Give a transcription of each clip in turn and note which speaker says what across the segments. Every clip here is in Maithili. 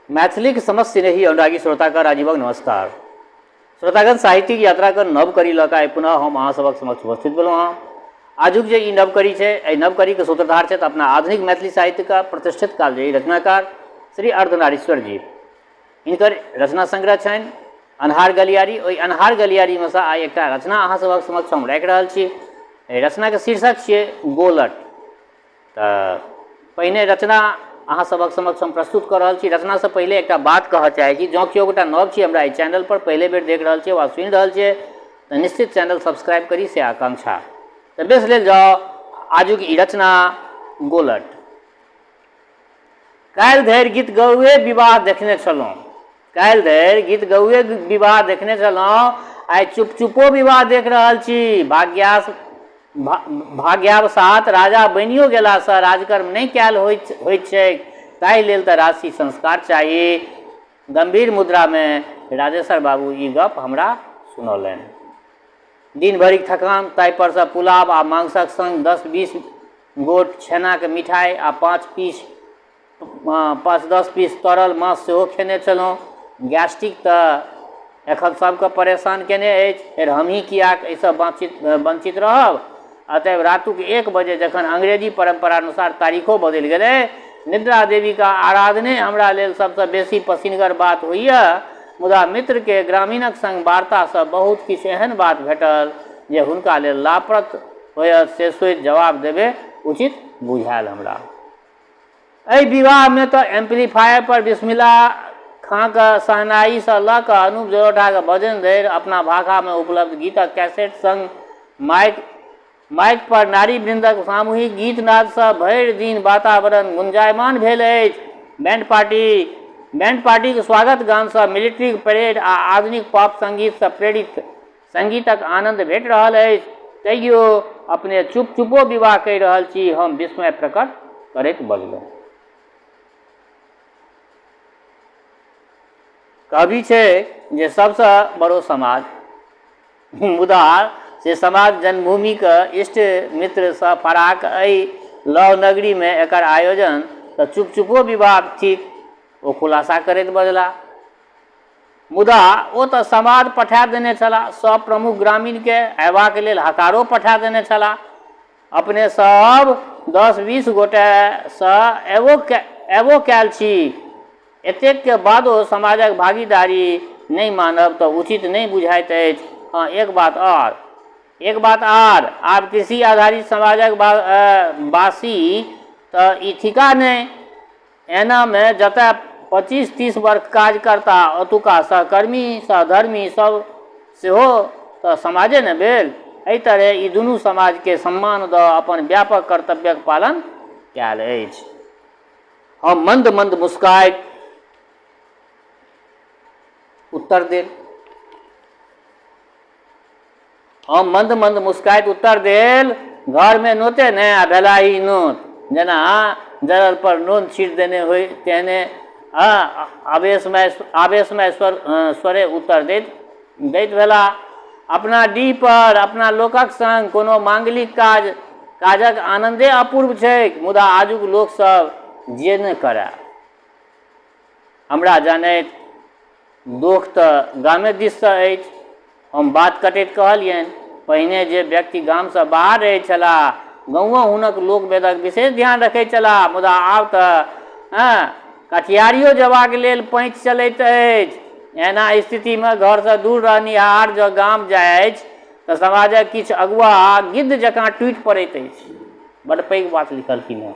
Speaker 1: मैथिलीक समस्त स्नेही अनुरागी श्रोताक राजीवक नमस्कार। श्रोतागण, साहित्यिक यात्राक नव कड़ी लऽ कऽ आइ पुनः हम अहाँ सभक समक्ष उपस्थित भेलहुँ हँ। आजुक जे ई नव कड़ी छै, एहि नव कड़ीके सूत्रधार छथि अपना आधुनिक मैथिली साहित्यक प्रतिष्ठित कालजयी रचनाकार श्री अर्धनारीश्वर जी। हिनकर रचना संग्रह छनि अन्हार गलियारी। ओहि अन्हार गलियारीमे सँ आइ एकटा रचना अहाँ सभक समक्ष हम राखि रहल छी। एहि रचनाके शीर्षक छियै गोलट। तऽ पहिने रचना अहाँ सभक समक्ष हम प्रस्तुत कऽ रहल छी। रचनासँ पहिले एकटा बात कहऽ चाहै छी, जँ केओ गोटा नव छी हमरा एहि चैनलपर, पहिले बेर देख रहल छियै वा सुनि रहल छियै, तऽ निश्चित चैनल सब्सक्राइब करी से आकांक्षा। तऽ बेस लेल जाउ आजुक ई रचना गोलट। काल्हि धरि गीत गौए विवाह देखने छलहुँ, काल्हि धरि गीत गौए विवाह देखने छलहुँ, आइ चुप चुपो विवाह देख रहल छी। भाग्यास भाग्यावसात राजा बनियो गेलासँ राजकर्म नहि कयल होइत होइत छैक, ताहि लेल तऽ राजसी संस्कार चाही। गम्भीर मुद्रामे राजेश्वर बाबू ई गप हमरा सुनौलनि। दिन भरिक थकान, ताहिपरसँ पुलाव आ मांसक संग 10-20 गोट छेनाक मिठाइ आ 5 पीस 5-10 पीस तरल माछ सेहो खेने छलहुँ। गैस्ट्रिक तऽ एखन सभकेँ परेशान केने अछि, फेर हमही किएक एहिसँ वञ्चित रहब? अतएव रातुक 1 बजे जखन अंग्रेजी परम्परानुसार तारीखो बदलि गेलै, निद्रा देवीक आराधने हमरा लेल सभसँ बेसी पसिनगर बात होइए, मुदा मित्रकेँ ग्रामीणक संग वार्तासँ बहुत किछु एहन बात भेटल जे हुनका लेल लाभप्रद होयत से सोचि जवाब देबे उचित बुझायल हमरा। एहि विवाहमे तँ एम्पलीफायर पर बिस्मिल्ला खाँक शहनाईसँ लऽ कऽ अनूप जलोटाक भजन धरि अपना भाखामे उपलब्ध गीतक कैसेट संग माइक पर नारीवृन्दक सामूहिक गीत-नादसँ भरि दिन वातावरण गुंजायमान भेल अछि। बैंड पार्टीक स्वागत गानसँ मिलिट्रीक परेड आ आधुनिक पॉप संगीतसँ प्रेरित संगीतक आनन्द भेटि रहल अछि, तैयो अपने चुप-चुपो विवाह कहि रहल छी, हम विस्मय प्रकट करैत बजलहुँ। कहबी छै जे सभसँ बड़ो समाज, मुदा से समाज जन्मभूमिक इष्ट मित्रसँ फराक एहि लौह नगरीमे एकर आयोजन तऽ चुप-चुपो विवाह थिक, ओ खुलासा करैत बजलाह। मुदा ओ तऽ समाद पठा देने छलाह, सभ प्रमुख ग्रामीणकेँ अयबाक लेल हकारो पठा देने छलाह। अपने सभ 10-20 गोटेसँ अयबो कयल छी। एतेकके बादो समाजक भागीदारी नहि मानब तऽ उचित नहि बुझाइत अछि। हँ, एक बात आर। एक बात आर, आब कृषि आधारित समाजक वासी तऽ ई थिका नहि। एनामे जतय 25-30 वर्ष काज करता ओतुका सहकर्मी, सहधर्मी सभ सेहो तँ समाजे ने भेल। एहि तरहेँ ई दुनू समाजकेँ सम्मान दऽ अपन व्यापक कर्तव्यक पालन कएल अछि। हम मन्द-मन्द मुस्काइत उत्तर देल। हम मन्द-मन्द मुस्काइत उत्तर देल, घरमे नोते ने आ भेलाही नोत। जेना जरल पर नोन छीटि देने होइ तेहने आवेशमय स्वरे उत्तर दैत दैत भेलाह। अपना डीह पर अपना लोकक संग कोनो मांगलिक काजक आनन्दे अपूर्व छैक, मुदा आजुक लोक सभ जे ने करए। हमरा जानैत दोख तँ गामे दिससँ अछि। हम बात कटैत कहलियनि, पहिने जे व्यक्ति गामसँ बाहर रहैत छलाह, गौआँ हुनक लोक-वेदक विशेष ध्यान रखैत छलाह, मुदा आब तँ कटिहारियो जेबाक लेल पैंच चलैत अछि। एहना स्थितिमे घरसँ दूर रहनिहार जँ गाम जाइछ तँ समाजक किछु अगुआ गिद्ध जकाँ टूटि पड़ैत अछि। बड्ड पैघ बात लिखलखिन हेँ।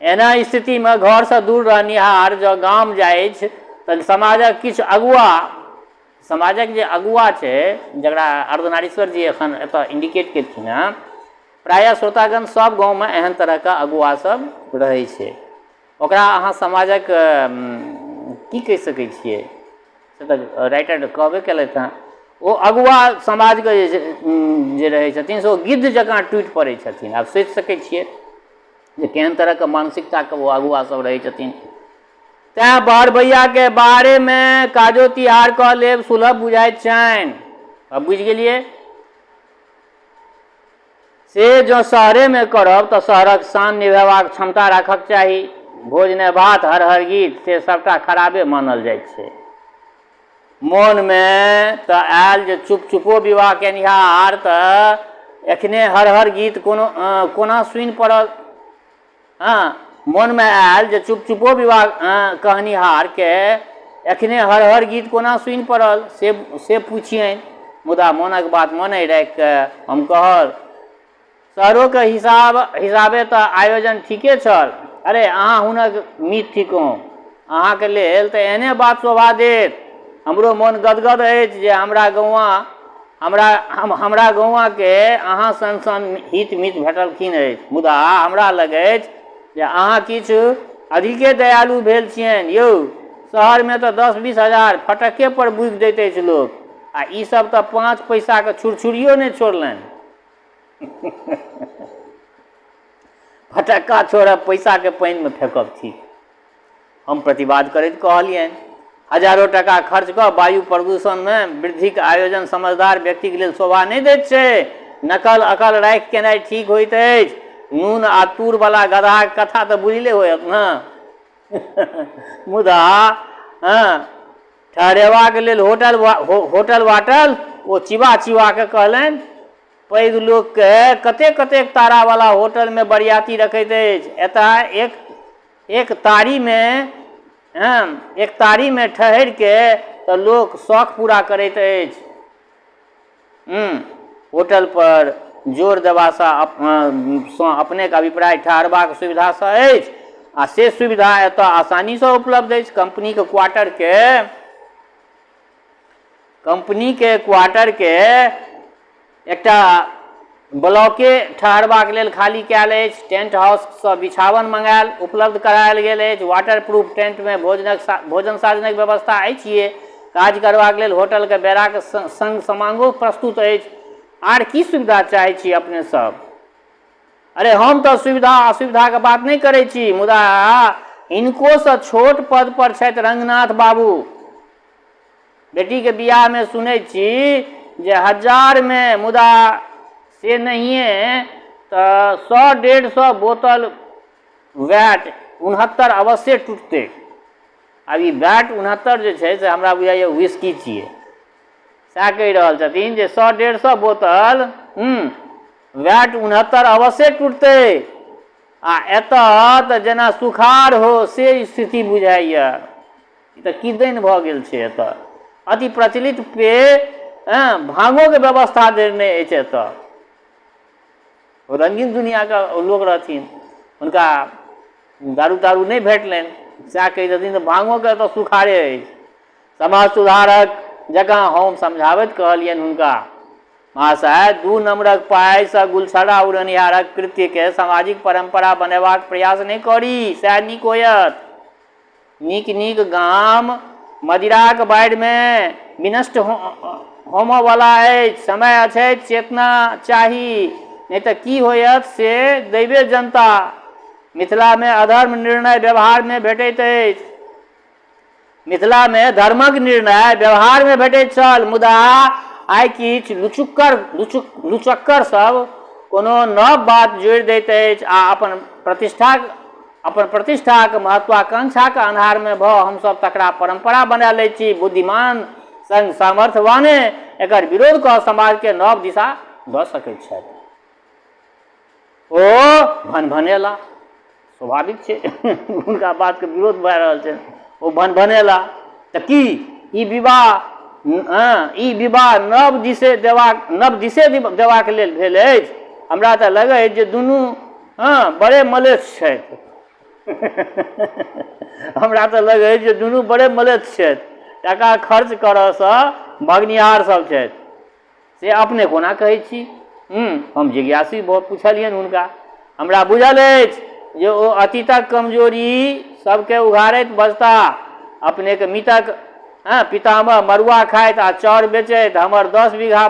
Speaker 1: एहना स्थितिमे घरसँ दूर रहनिहार जँ गाम जाइछ तऽ समाजक किछु अगुआ, समाजक जे अगुआ छै जकरा अर्धनारीश्वर जी एखन एतऽ इंडिकेट केलखिन हेँ, प्रायः श्रोतागण सब गाँवमे एहन तरहके अगुआ सब रहै छै। ओकरा अहाँ समाजक की कहि सकै छियै, से तऽ राइटर कहबे केलथि हेँ। ओ अगुआ समाजके जे जे रहै छथिन से ओ गिद्ध जकाँ टूटि पड़ै छथिन। आब सोचि सकै छियै जे केहन तरहके मानसिकताके ओ अगुआ सब रहै छथिन। तैँ बहरबैयाके बारेमे काजो तिहार कऽ लेब सुलभ बुझाइत छनि। आब बुझि गेलियै? से जँ शहरेमे करब तऽ शहरक शान निभेबाक क्षमता राखक चाही। भोज ने भात हर हर गीत, से सभटा खराबे मानल जाइत छै। मोनमे तऽ आयल जे चुप चुपो विवाह केनिहार तऽ एखने हर हर गीत कोनो कोना सुनि पड़ल। हँ, मोनमे आयल जे चुप चुपो विवाह कहनिहारके एखने हर हर गीत कोना सुनि पड़ल से से पुछियनि। मुदा मोनक बात मोनहि राखि कऽ हम कहल, शहरोके हिसाबे तऽ आयोजन ठीके छल। अरे अहाँ हुनक मीत थिकहुँ, अहाँके लेल तऽ एहने बात शोभा देत। हमरो मोन गदगद अछि जे हमरा गौआँ हमरा हम हमरा गौआँके अहाँ सन सन हित मीत भेटलखिन अछि। मुदा हमरा लगैछ जे अहाँ किछु अधिके दयालु भेल छियनि। यौ, शहरमे तऽ 10-20 हजार फटक्के पर बुकि दैत अछि लोक, आ ई सब तऽ 5 पैसाके छुरछुरियो नहि छोड़लनि। फटक्का छोड़ब पैसाके पानिमे फेकब थिक। हम प्रतिवाद करैत कहलियनि, हजारो टाका खर्च कऽ वायु प्रदूषणमे वृद्धिक आयोजन समझदार व्यक्तिक लेल शोभा नहि दैत छै। नकल अकल राखि केनाइ ठीक होइत अछि। नून आ तूरवला गदहाक कथा तऽ बुझले होयत ने? मुदा हँ, ठहरेबाक लेल होटल होटल वाटल ओ चिबा चिबा कऽ कहलनि, पैघ लोकके कतेक कतेक तारावला होटलमे बरियाती रखैत अछि। एतऽ एक एक तारीमे हँ, एक तारीमे ठहरिके तऽ लोक शौख पूरा करैत अछि। होटलपर जोर देबासँ सँ अपनेके अभिप्राय ठहरबाक सुविधासँ अछि आ से सुविधा एतऽ आसानीसँ उपलब्ध अछि। कम्पनीके क्वार्टरके कम्पनीके क्वार्टरके एकटा ब्लॉके ठहरबाक लेल खाली कयल अछि। टेंट हाउससँ बिछावन मङ्गायल उपलब्ध करायल गेल अछि। वाटर प्रूफ टेंटमे भोजन साजनक व्यवस्था अछिए। काज करबाक लेल होटलके बेराक सङ्ग समांगो प्रस्तुत अछि। आर की सुविधा चाहै छी अपने सब? अरे हम तऽ सुविधा असुविधाके बात नहि करै छी, मुदा हिनकोसँ छोट पद पर छथि रंगनाथ बाबू। बेटीके बियाहमे सुनै छी जे हजारमे, मुदा से नहिए तऽ 100-150 बोतल वैट 69 अवश्ये टुटतै। आब ई वैट 69 जे छै से हमरा बुझाइए विस्की छियै। सएह कहि रहल छथिन जे 100-150 बोतल वैट 69 अवश्ये टुटतै। आ एतऽ तऽ जेना सुखाड़ हो से स्थिति बुझाइए। ई तऽ किदैन भऽ गेल छै एतऽ। अति प्रचलित पेय भांगोके व्यवस्था धरि नहि अछि एतऽ। रंगीन दुनिआँके लोक रहथिन, हुनका दारू तारू नहि भेटलनि, सएह कहै छथिन तऽ भांगोके एतऽ सुखाड़े अछि। समाज सुधारक जकाँ हम समझाबैत कहलियनि हुनका, महाशय, 2 नम्बरक पाइसँ गुलछर्रा उड़निहारक कृत्यकेँ सामाजिक परम्परा बनेबाक प्रयास नहि करी, सएह नीक होयत। नीक नीक गाम मदिराक बाढ़िमे विनष्ट होमऽवला अछि। समय अछैत चेतना चाही, नहि तऽ की होयत से दैवे जनता। मिथिलामे अधर्म निर्णय व्यवहारमे भेटैत अछि। मिथिलामे धर्मक निर्णय व्यवहारमे भेटैत छल, मुदा आइ किछु लुचक्कर सब कोनो नव बात जोड़ि दैत अछि आ अपन प्रतिष्ठाक महत्वाकांक्षाक अन्हारमे भऽ हमसभ तकरा परम्परा बना लैत छी। बुद्धिमान संग सामर्थ्यवाने एकर विरोध कऽ समाजके नव दिशा दऽ सकैत छथि। ओ भनभनेला, स्वाभाविक छै हुनका बातके विरोध भए रहल छनि। ओ भनभनेला तऽ की ई विवाह ई विवाह नव दिशे देबाक लेल भेल अछि? हमरा तऽ लगै जे दुनू हँ बड़े मलेच्छ छथि। हमरा तऽ लगै जे दुनू बड़े मलेच्छ छथि, टाका खर्च करऽसँ भगनिहार सब छथि। से अपने कोना कहै छी? हम जिज्ञासी भऽ पुछलियनि हुनका। हमरा बुझल अछि जे ओ अतीतक कमजोरी सबके उघारैत बजता। अपनेके मितक पितामह मड़ुआ खाइत आ चाउर बेचैत हमर 10 बीघा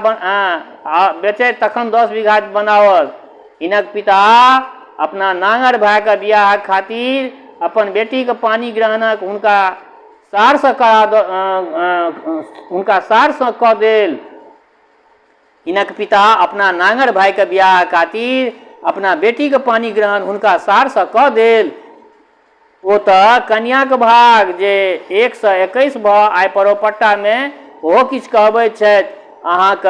Speaker 1: बेचैत तखन 10 बीघा बनाओल। हिनक पिता अपना नाङर भायके बियाहक खातिर अपन बेटीके पानि ग्रहणक हुनका सारसँ करा हुनका सारसँ कऽ देल। हिनक पिता अपना नाङर भायके बियाहक खातिर अपना बेटीके पानि ग्रहण हुनका सारसँ कऽ देल। ओ तऽ कनियाँक भाग जे 121 भऽ आइ परोपट्टामे ओहो किछु कहबैत छथि। अहाँक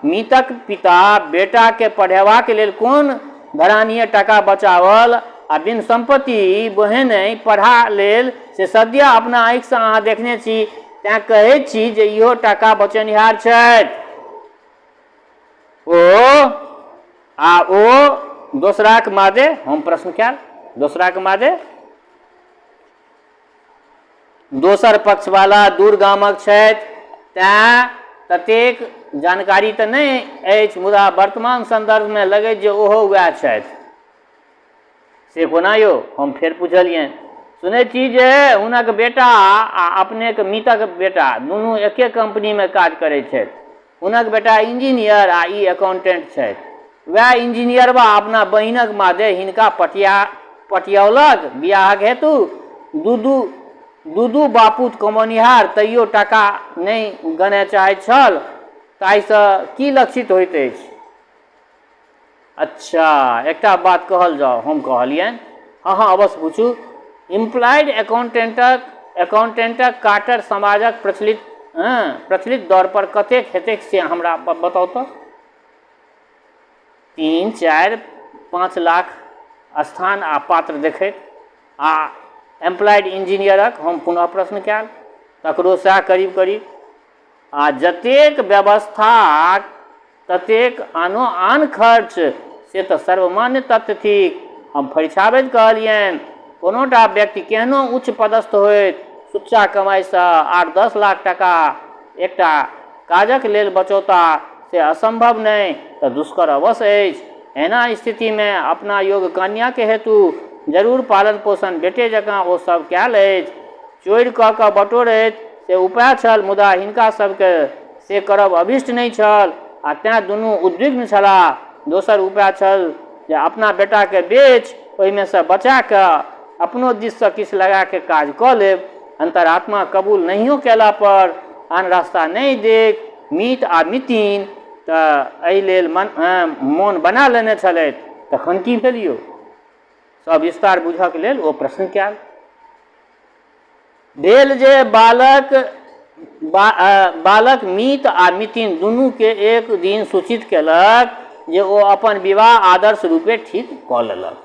Speaker 1: मीतक पिता बेटाकेँ पढ़ेबाक लेल कोन घरानीय टाका बचाओल आ बिन सम्पत्ति बहेनहि पढ़ा लेल से सद्यः अपना आँखिसँ अहाँ देखने छी, तेँ कहैत छी जे इहो टाका बचौनिहार छथि। ओ आ ओ दोसराक मादे हम प्रश्न कयल दोसराक मादे दोसर पक्षवाला दूर गामक छथि तैँ ततेक जानकारी तऽ नहि अछि मुदा वर्तमान सन्दर्भमे लगैत जे ओहो वएह छथि। से कोना यौ? हम फेर पुछलियनि। सुनै छी जे हुनक बेटा आ अपनेक मीतक बेटा दुनू एके कम्पनीमे काज करैत छथि। हुनक बेटा इंजीनियर आ ई एकाउन्टेन्ट छथि। वएह इंजीनियरबा अपना बहिनक मादे हिनका पटिया पटियौलक बियाहक हेतु। दू-दू दू-दू बापूत कमौनिहार तैयो टाका नहि गनय चाहैत छल। ताहिसँ की लक्षित होइत अछि? अच्छा एकटा बात कहल जाउ हम कहलियनि हँ हँ अवश्य पूछू इम्प्लाइड एकाउंटेंटक एकाउंटेंटक काटर समाजक प्रचलित हँ प्रचलित दर पर कतेक हेतैक से हमरा बताउ तऽ 3 4 5 लाख स्थान आ पात्र देखैत आ एम्प्लाइड इंजीनियरक हम पुनः प्रश्न कयल तकरो सएह करीब करीब आ जतेक व्यवस्था ततेक आनो आन खर्च, से तँ सर्वमान्य तथ्य थिक। हम फरिछाबैत कहलियनि, कोनो टा व्यक्ति केहनो उच्च पदस्थ होथि, सुच्चा कमाइसँ 8-10 लाख टाका एकटा काजक लेल बचौताह से असंभव नहि तँ दुष्कर अवश्य अछि। एहना स्थितिमे अपना योग्य कन्याक हेतु जरूर पालन-पोषण बेटे जकाँ ओ सभ कयल अछि। चोरि कऽ कऽ बटोरैत से उपाय छल मुदा हिनका सभकेँ से करब अभीष्ट नहि छल आ तेँ दुनू उद्विग्न छलाह। दोसर उपाय छल जे अपना बेटाकेँ बेचि ओहिमेसँ बचा कऽ अपनो दिससँ किछु लगा कऽ काज कऽ लेब। अन्तरात्मा कबूल नहियो कयला पर आन रास्ता नहि देखि मीत आ मितिन तँ एहि लेल मोन बना लेने छलथि। तखन की भेल यौ? सविस्तार बुझक लेल ओ प्रश्न कयल। भेल जे बालक बालक मीत आ मितिन दुनूके एक दिन सूचित केलक जे ओ अपन विवाह आदर्श रूपे ठीक कऽ लेलक।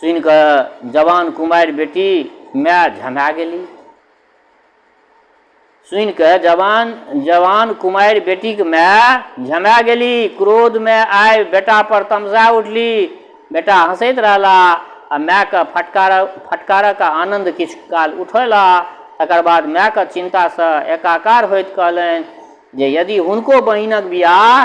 Speaker 1: सुनि कऽ जवान कुमारि बेटी माय झमा गेली। सुनि कऽ जवान जवान कुमारि बेटीक माय झमा गेली। क्रोधमे आबि बेटा पर तमसा उठली। बेटा हँसैत रहला आ मायके फटकारक आनन्द किछु काल उठेला। तकर बाद मायक चिन्तासँ एकाकार होइत कहलनि जे यदि हुनको बहिनक बियाह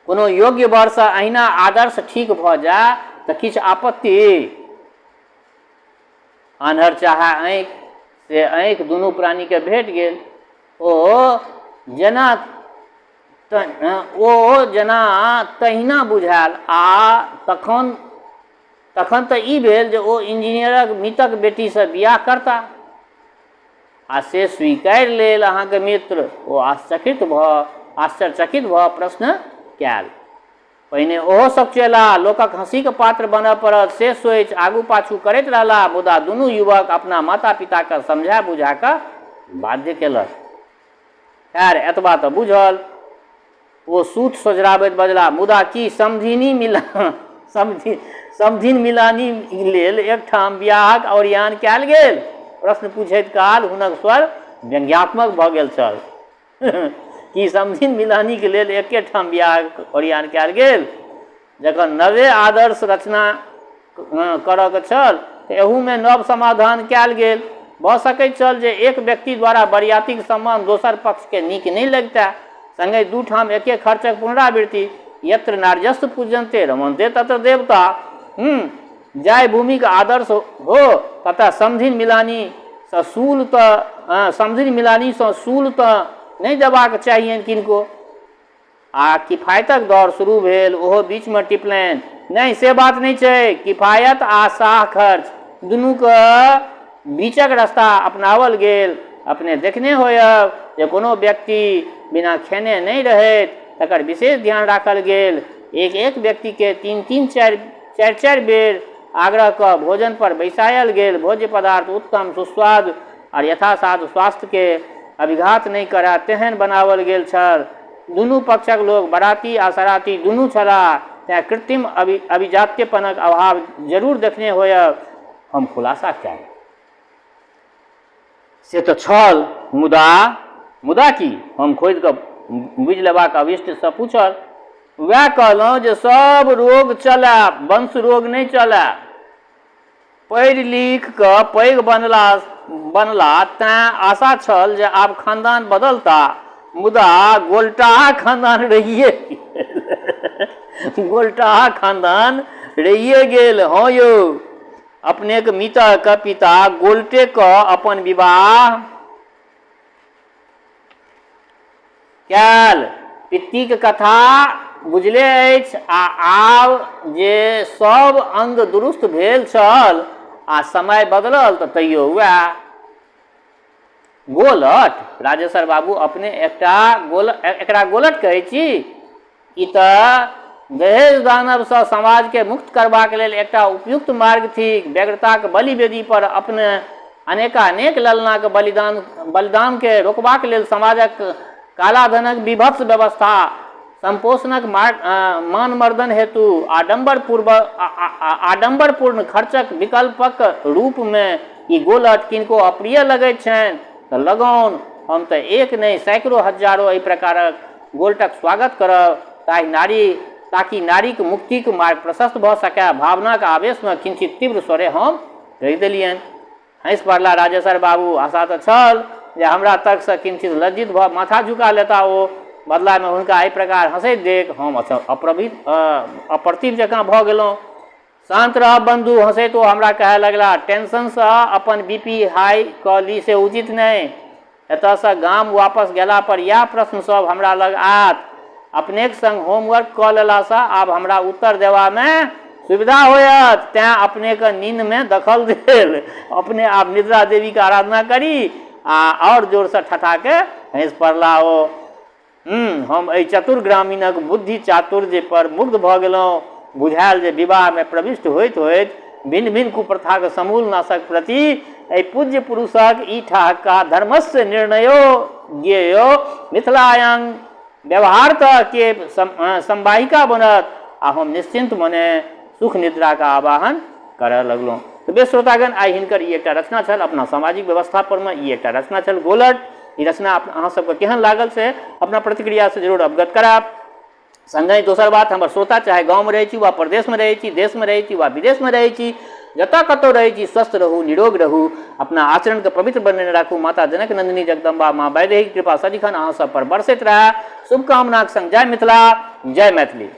Speaker 1: कोनो योग्य वरसँ अहिना आदर्श ठीक भऽ जाय तऽ किछु आपत्ति? आन्हर चाहए आँखि से आँखि दुनू प्राणीकेँ भेट गेल। ओ जेना ओ जेना तहिना बुझायल आ तखन तखन तऽ ई भेल जे ओ इंजीनियरक मितक बेटीसँ बियाह करता आ से स्वीकारि लेल अहाँके मित्र। ओ आश्चर्यचकित भऽ प्रश्न कयल। पहिने ओहो सकुचेलाह, लोकक हँसीक पात्र बनऽ पड़त से सोचि आगू-पाछू करैत रहलाह, मुदा दुनू युवक अपना माता-पिताकेँ समझा-बुझा कऽ बाध्य केलक। खैर, एतबा तँ बूझल। ओ सूत सोझराबैत बजलाह, मुदा की समधिनी मिला समधिन मिलानी लेल एकठाम बियाहक ओरियान कयल गेल? प्रश्न पुछैत काल हुनक स्वर व्यंग्यात्मक भऽ गेल छल। की समधिन मिलानीक लेल एकेठाम बियाहक ओरियान कयल गेल? जखन नवे आदर्श रचना करऽके छल तऽ एहूमे नव समाधान कयल गेल। भऽ सकैत छल जे एक व्यक्ति द्वारा बरियातीक सम्मान दोसर पक्षकेँ नीक नहि लगितए। संगहि दू ठाम एके खर्चक पुनरावृत्ति, यत्र नार्यस्तु पूज्यन्ते रमन्ते तत्र देवता। जाहि भूमिक आदर्श हो ततय समधिन मिलानीसँ शूल तऽ समधिन मिलानीसँ शूल तऽ नहि देबाक चाहियनि किनको। आ किफायतक दौर शुरू भेल ओहो बीचमे टिपलनि, नहि से बात नहि छै। किफायत आ साह खर्च दुनूक बीचक रस्ता अपनाओल गेल। अपने देखने होयब जे कोनो व्यक्ति बिना खेने नहि रहैत तकर विशेष ध्यान राखल गेल। एक-एक व्यक्तिकेँ तीन-तीन चारि चारि बेर आग्रह कऽ भोजन पर बैसायल गेल। भोज्य पदार्थ उत्तम, सुस्वाद आर यथासाध्य स्वास्थ्यके अभिघात नहि करए तेहन बनाओल गेल छल। दुनू पक्षक लोक बराती आ सराती दुनू छलाह, तेँ कृत्रिम अभिजात्यपनक अभाव जरूर देखने होयब। हम खुलासा कयल। से तऽ छल, मुदा मुदा की? हम खोदि कऽ बुझि लेबाक अभीष्टसँ पूछल। वएह कहलहुँ जे सभ रोग चलए, वंश रोग नहि चलए। पढ़ि लिखि कऽ पैघ बनला बनला तैँ आशा छल जे आब खानदान बदलता, मुदा गोलटाहा खानदान रहिए गेल। गोलटाहा खानदान रहिए गेल। हँ यौ, अपनेक मितक पिता गोलटे कऽ अपन विवाह कयल। पित्तीक कथा बुझले अछि आ आब जे सभ अंग दुरुस्त भेल छल आ समय बदलल तऽ तैयो वएह गोलट। राजेश्वर बाबू अपने एकटा गोल एकरा गोलट कहै छी? ई तऽ दहेज दानवसँ समाजकेँ मुक्त करबाक लेल एकटा उपयुक्त मार्ग थिक। व्यग्रताक बलि-वेदी पर अपने अनेकानेक ललनाक बलिदान बलिदानकेँ रोकबाक लेल समाजक कालाधनक बीभत्स व्यवस्था संपोषणक मानमर्दन हेतु आडम्बरपूर्ण खर्चक विकल्पक रूपमे ई गोलट किनको अप्रिय लगैत छनि तऽ लगौन। हम तऽ एक नहि सैकड़ो हजारो एहि प्रकारक गोलटक स्वागत करब ताहि नारी ताकि नारीक मुक्तिक मार्ग प्रशस्त भऽ सकए। भावनाक आवेशमे किंचित तीव्र स्वरे हम कहि देलियनि। हँसि पड़ला राजेसर बाबू। आशा तऽ छल जे हमरा तर्कसँ किंचित लज्जित भऽ माथा झुका लेता ओ। बदलामे हुनका एहि प्रकार हँसैत देखि हम अप्रतिभ जकाँ भऽ गेलहुँ। शान्त रहब बन्धु, हँसैत ओ हमरा कहए लगला, टेंशनसँ अपन बी पी हाइ कऽ ली से उचित नहि। एतऽसँ गाम वापस गेलापर इएह प्रश्न सभ हमरा लग आयत। अपनेक संग होमवर्क कऽ लेलासँ आब हमरा उत्तर देबामे सुविधा होयत, तेँ अपनेक निन्नमे दखल देल। अपने आब निद्रा देवीक आराधना करी। आ आओर जोरसँ ठठाके हँसि पड़ला ओ। हम एहि चतुर ग्रामीणक बुद्धि चातुर्य पर मुग्ध भऽ गेलहुँ। बुझायल जे विवाहमे प्रविष्ट होइत-होइत भिन्न-भिन्न कुप्रथाक समूल नाशक प्रति एहि पूज्य पुरुषक ई ठहक्का धर्मस्य निर्णयो ज्ञेयो मिथिलायां व्यवहारतः के संवाहिका बनत आ हम निश्चिन्त मने सुख निद्राक आवाहन करय लगलहुँ। तऽ बेस श्रोतागण, आइ हिनकर ई एकटा रचना छल अपना सामाजिक व्यवस्था परमे ई एकटा रचना छल गोलट। ई रचना अहाँ सबके केहन लागल से अपना प्रतिक्रियासँ जरूर अवगत करायब। सङ्गहि दोसर बात, हमर श्रोता चाहे गाँवमे रहै छी वा प्रदेशमे रहै छी, देशमे रहै छी वा विदेशमे रहै छी, जतऽ कतहु रहै छी, स्वस्थ रहू, निरोग रहू, अपना आचरणके पवित्र बनेने राखू। माता जनक नन्दिनी जगदम्बा माँ वैदेहीक कृपा सदिखन अहाँ सब पर बरसैत रहए। शुभकामनाक सङ्ग जय मिथिला, जय मैथिली।